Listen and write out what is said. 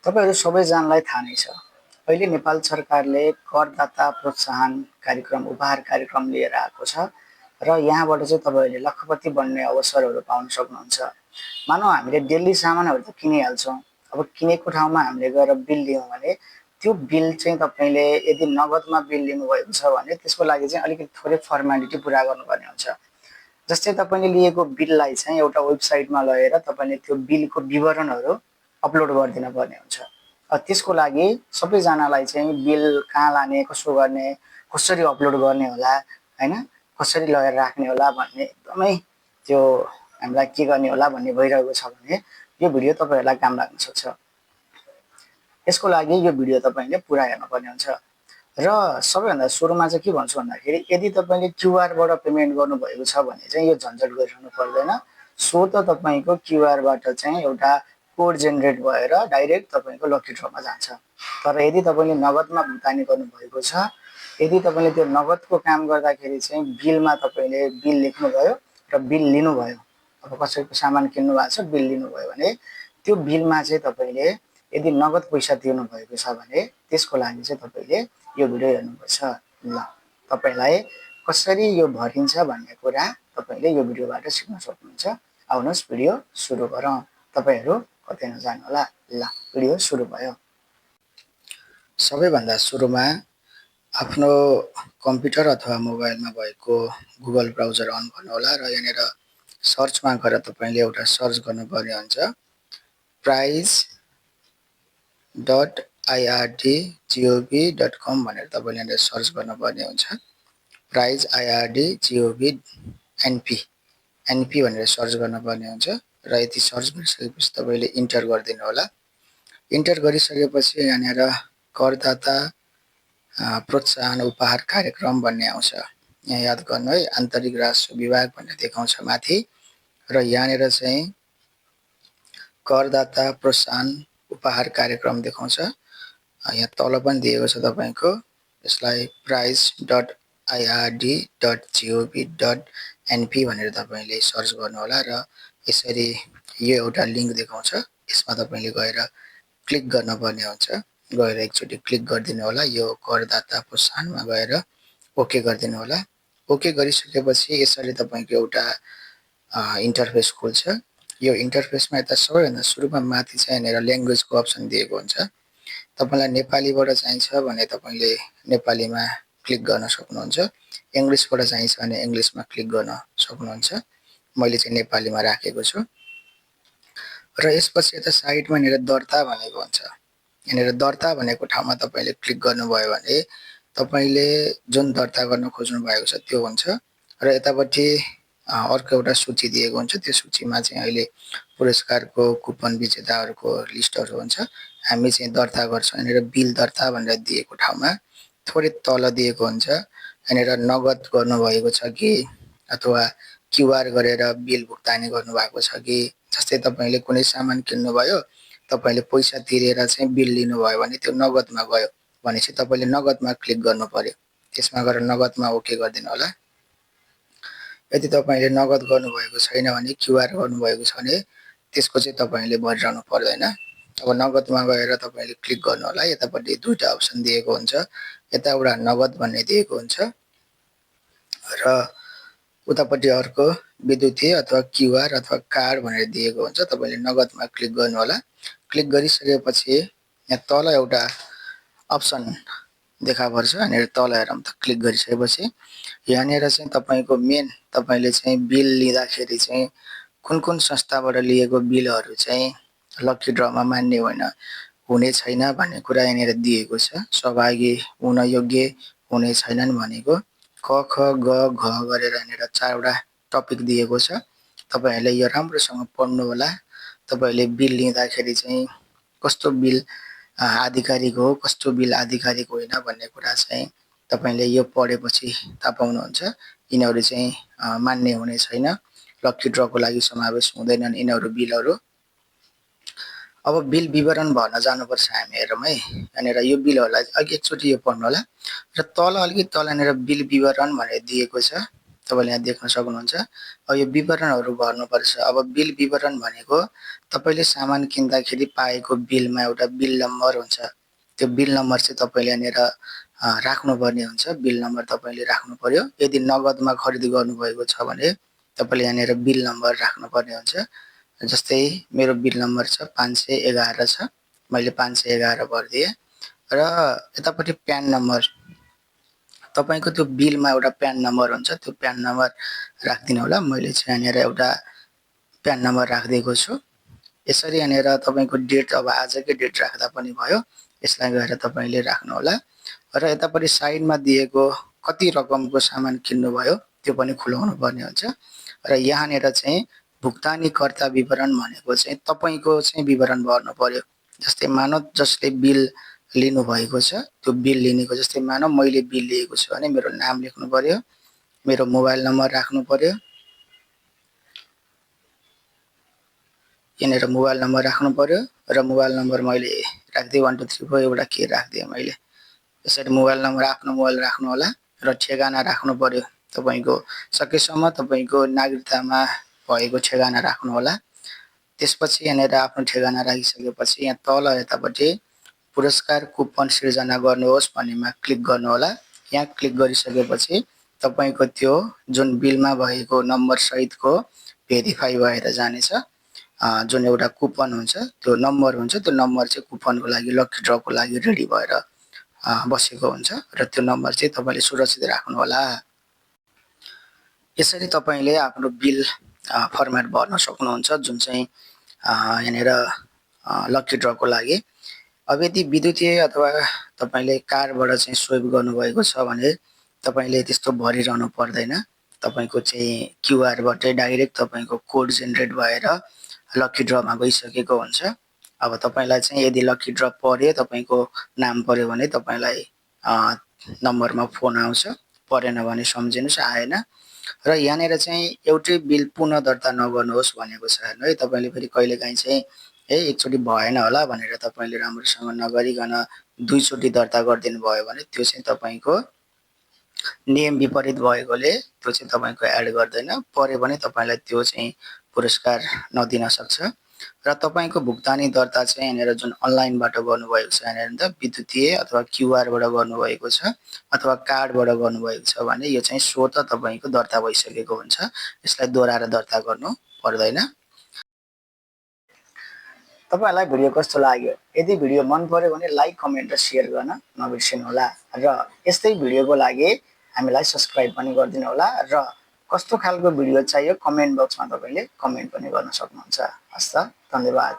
तपाईहरु सबैजनालाई थाहा नै छ। अहिले नेपाल सरकारले करदाता प्रोत्साहन कार्यक्रम उपहार कार्यक्रम लिएर आएको छ र यहाँबाट चाहिँ तपाईहरुले लखपति बन्ने अवसरहरू पाउन सक्नुहुन्छ। मानौ हामीले डेली सामानहरू त किनिहाल्छौँ। अब किनेको ठाउँमा हामीले गएर बिल दियौँ भने त्यो बिल चाहिँ तपाईले यदि नगदमा बिल लिनुभएको छ भने त्यसको लागि चाहिँ अलिकति थोरै फर्मालिटी पुरा गर्नुपर्ने हुन्छ। जस्तै तपाईले लिएको बिललाई चाहिँ एउटा वेबसाइटमा लगेर तपाईले त्यो बिलको विवरणहरू अपलोड गरिदिन पर्ने हुन्छ। त्यसको लागि सबैजनालाई चाहिँ बिल कहाँ लाने, कसो गर्ने, कसरी अपलोड गर्ने होला, हैन? कसरी लगेर राख्ने होला भन्ने एकदमै त्यो हामीलाई के गर्ने होला भन्ने भइरहेको छ भने यो भिडियो तपाईहरुलाई काम लाग्न सक्छ। यसको लागि यो भिडियो तपाईले पुरा हेर्नुपर्ने हुन्छ। र सबैभन्दा सुरुमा चाहिँ के भन्छु भन्दाखेरि यदि तपाईले क्यूआरबाट पेमेन्ट गर्नुभएको छ भने चाहिँ यो झन्झट गरिरहनु पर्दैन। सो त तपाईको क्यूआरबाट चाहिँ एउटा कोड जेनेरेट भएर डाइरेक्ट तपाईको लकी ड्रमा जान्छ। तर यदि तपाईले नगदमा भुक्तानी गर्नुभएको छ, यदि तपाईले त्यो नगदको काम गर्दाखेरि चाहिँ बिलमा तपाईले बिल लेख्नुभयो र बिल लिनुभयो, अब कसैको सामान किन्नु भएको छ बिल लिनुभयो भने त्यो बिलमा चाहिँ तपाईले यदि नगद पैसा तिर्नु भएको छ भने त्यसको लागि चाहिँ तपाईले यो भिडियो हेर्नुपर्छ। ल तपाईलाई कसरी यो भरिन्छ भन्ने कुरा तपाईले यो भिडियोबाट सिक्न सक्नुहुन्छ। आउनुहोस् भिडियो सुरु गरौँ। तपाईहरु कतै नजानु होला। ल भिडियो सुरु भयो। सबैभन्दा सुरुमा आफ्नो कम्प्युटर अथवा मोबाइलमा भएको गुगल ब्राउजर अन गर्नु होला र यहाँनिर सर्चमा गएर तपाईले एउटा सर्च गर्नुपर्ने हुन्छ price.irdgov.com भनेर तपाईले यहाँनिर सर्च गर्नुपर्ने हुन्छ। price.irdgov.np भनेर सर्च गर्नुपर्ने हुन्छ र यति सर्च गरिसकेपछि तपाईले इन्टर गरिदिनु होला। इन्टर गरिसकेपछि यहाँनिर करदाता प्रोत्साहन उपहार कार्यक्रम भन्ने आउँछ। यहाँ याद गर्नु है, आन्तरिक राजस्व विभाग भनेर देखाउँछ माथि र यहाँनिर चाहिँ करदाता प्रोत्साहन उपहार कार्यक्रम देखाउँछ। यहाँ तल पनि दिएको छ तपाईको, यसलाई price.ird.gov.np भनेर तपाईले सर्च गर्नु होला र यसरी यो एउटा लिंक देखाउँछ। यसमा तपाईले गएर क्लिक गर्नुपर्ने हुन्छ। गएर एकचोटी क्लिक गरिदिनु होला। यो करदाता प्रोत्साहनमा गएर ओके गरिदिनु होला। ओके गरिसकेपछि यसरी तपाईको एउटा इन्टरफेस खुल्छ। यो इन्टरफेसमा यता सबैभन्दा सुरुमा माथि चाहिँ यहाँनिर ल्याङ्ग्वेजको अप्सन दिएको हुन्छ। तपाईलाई नेपालीबाट चाहिन्छ भने तपाईले नेपालीमा क्लिक गर्न सक्नुहुन्छ। इंग्लिशबाट चाहिन्छ भने इंग्लिशमा क्लिक गर्न सक्नुहुन्छ। मैले चाहिँ नेपालीमा राखेको छु। र यसपछि यता साइडमा यहाँनिर दर्ता भनेको हुन्छ। यहाँनिर दर्ता भनेको ठाउँमा तपाईले क्लिक गर्नुभयो भने तपाईले जुन दर्ता गर्न खोज्नु भएको छ त्यो हुन्छ र यतापट्टि अर्को एउटा सूची दिएको हुन्छ। त्यो सूचीमा चाहिँ अहिले पुरस्कारको कुपन विजेताहरूको लिस्टहरू हुन्छ। हामी चाहिँ दर्ता गर्छौँ। यहाँनिर बिल दर्ता भनेर दिएको ठाउँमा थोरै तल दिएको हुन्छ। यहाँनिर नगद गर्नुभएको छ कि अथवा क्यूआर गरेर बिल भुक्तानी गर्नुभएको छ कि, जस्तै तपाईले कुनै सामान किन्नुभयो, तपाईले पैसा तिरेर चाहिँ बिल लिनुभयो भने त्यो नगदमा गयो भनेपछि तपाईले नगदमा क्लिक गर्नु पर्यो। त्यसमा गएर नगदमा ओके गरिदिनु होला। यदि तपाईले नगद गर्नुभएको छैन भने क्यूआर गर्नुभएको छ भने त्यसको चाहिँ तपाईले भरिरहनु पर्दैन। अब नगदमा गएर तपाईले क्लिक गर्नु होला। यतापट्टि दुईटा अप्सन दिएको हुन्छ। यता एउटा नगद भन्ने दिएको हुन्छ र उतापट्टि अर्को विद्युतीय अथवा क्यूआर अथवा कार्ड भनेर दिएको हुन्छ। तपाईले नगदमा क्लिक गर्नु होला। क्लिक गरिसकेपछि यहाँ तल एउटा अप्सन देखा पर्छ। यहाँनिर तल हेरौँ त, क्लिक गरिसकेपछि यहाँनिर चाहिँ तपाईको मेन तपाईले चाहिँ बिल लिँदाखेरि चाहिँ कुन संस्थाबाट लिएको बिलहरू चाहिँ लकी ड्रमा मान्ने हुने छैन भन्ने कुरा यहाँनिर दिएको छ। सहभागी हुन योग्य हुने छैनन् भनेको क ख ग घ गरेर यहाँनिर 4 वटा टपिक दिएको छ। तपाईहरुले यो राम्रोसँग पढ्नु होला। तपाईले बिल लिँदाखेरि चाहिँ कस्तो बिल आधिकारिक हो, कस्तो बिल आधिकारिक होइन भन्ने कुरा चाहिँ तपाईले यो पढेपछि थाहा पाउनुहुन्छ। यिनीहरू चाहिँ मान्य हुने छैन, लकी ड्रको लागि समावेश हुँदैनन् यिनीहरू बिलहरू। अब बिल विवरण भर्न जानुपर्छ हामी। हेरौँ है, यहाँनिर यो बिलहरूलाई अघि एकचोटि यो पढ्नु होला र तल अलिकति तल यहाँनिर बिल विवरण भनेर दिएको छ। तपाईले यहाँ देख्न सक्नुहुन्छ। अब यो विवरणहरू भर्नुपर्छ। अब बिल विवरण भनेको तपाईले सामान किन्दाखेरि पाएको बिलमा एउटा बिल नम्बर हुन्छ। त्यो बिल नम्बर चाहिँ तपाईले यहाँनिर राख्नुपर्ने हुन्छ। बिल नम्बर तपाईले राख्नु पर्यो। यदि नगदमा खरिद गर्नुभएको छ भने तपाईले यहाँनिर बिल नम्बर राख्नुपर्ने हुन्छ। जस्तै मेरो बिल नम्बर छ 511 छ। मैले 511 भर्दिएँ र यतापट्टि प्यान नम्बर तपाईको त्यो बिलमा एउटा प्यान नम्बर हुन्छ। त्यो प्यान नम्बर राख्दिनु होला। मैले चाहिँ यहाँनिर एउटा प्यान नम्बर राखिदिएको छु। यसरी यहाँनिर तपाईको डेट अब आजकै डेट राख्दा पनि भयो। यसलाई गएर तपाईले राख्नु होला र यतापट्टि साइडमा दिएको कति रकमको सामान किन्नुभयो त्यो पनि खुलाउनु पर्ने हुन्छ र यहाँनिर चाहिँ भुक्तानीकर्ता विवरण भनेको चाहिँ तपाईको चाहिँ विवरण भर्नु पर्यो। जस्तै मानौ जसले बिल लिनु भएको छ त्यो बिल लिनेको जस्तै मानौ मैले बिल लिएको छु भने मेरो नाम लेख्नु पर्यो, मेरो मोबाइल नम्बर राख्नु पर्यो। यहाँनिर मोबाइल नम्बर राख्नु पर्यो र मोबाइल नम्बर मैले राख्दिएँ 1 2 3 4 एउटा के राख्दिएँ मैले। यसरी मोबाइल नम्बर आफ्नो मोबाइल राख्नु होला र ठेगाना राख्नु पर्यो। तपाईको सकेसम्म तपाईको नागरिकतामा भएको ठेगाना राख्नु होला। त्यसपछि यहाँनिर आफ्नो ठेगाना राखिसकेपछि यहाँ तल यतापट्टि पुरस्कार कुपन सिर्जना गर्नुहोस् भन्नेमा क्लिक गर्नु होला। यहाँ क्लिक गरिसकेपछि तपाईको त्यो जुन बिलमा भएको नम्बर सहितको भेरिफाई भएर जानेछ। जुन एउटा कुपन हुन्छ त्यो नम्बर हुन्छ। त्यो नम्बर चाहिँ कुपनको लागि लकी ड्रको लागि रेडी भएर बसेको हुन्छ र त्यो नम्बर चाहिँ तपाईले सुरक्षित राख्नु होला। यसरी तपाईले आफ्नो बिल फर्मेट भर्न सक्नुहुन्छ जुन चाहिँ यहाँनिर लकी ड्रको लागि। अब यदि विद्युतीय अथवा तपाईले कार्डबाट चाहिँ स्वाइप गर्नुभएको छ भने तपाईले त्यस्तो भरिरहनु पर्दैन। तपाईको चाहिँ क्यूआरबाटै डाइरेक्ट तपाईको कोड जेनेरेट भएर लकी ड्रमा गइसकेको हुन्छ। अब तपाईलाई चाहिँ यदि लकी ड्र पर्यो तपाईको नाम पर्यो भने तपाईलाई नम्बरमा फोन आउँछ। परेन भने सम्झिनुस् आएन र यहाँनिर चाहिँ एउटै बिल पुनः दर्ता नगर्नुहोस् भनेको छ है। तपाईले फेरि कहिलेकाहीँ चाहिँ एकचोटि भएन होला भनेर तपाईले राम्रोसँग नगरिकन दुईचोटि दर्ता गरिदिनु भयो भने त्यो चाहिँ तपाईको नियम विपरीत भएकोले त्यो चाहिँ तपाईको एड गर्दैन। पर्यो भने तपाईलाई त्यो चाहिँ पुरस्कार नदिन सक्छ र तपाईको भुक्तानी दर्ता चाहिँ यहाँनिर जुन अनलाइनबाट गर्नुभएको छ यहाँनिर विद्युतीय अथवा क्यूआरबाट गर्नुभएको छ अथवा कार्डबाट गर्नुभएको छ भने यो चाहिँ स्वत तपाईको दर्ता भइसकेको हुन्छ। यसलाई दोहोऱ्याएर दर्ता गर्नु पर्दैन। तपाईहरुलाई भिडियो कस्तो लाग्यो? यदि भिडियो मन पर्यो भने लाइक, कमेन्ट र शेयर गर्न नबिर्सिनु होला र यस्तै भिडियोको लागि हामीलाई सब्स्क्राइब पनि गरिदिनु होला र कस्तो खालको भिडियो चाहियो कमेन्ट बक्समा तपाईले कमेन्ट पनि गर्न सक्नुहुन्छ। हस् त, धन्यवाद।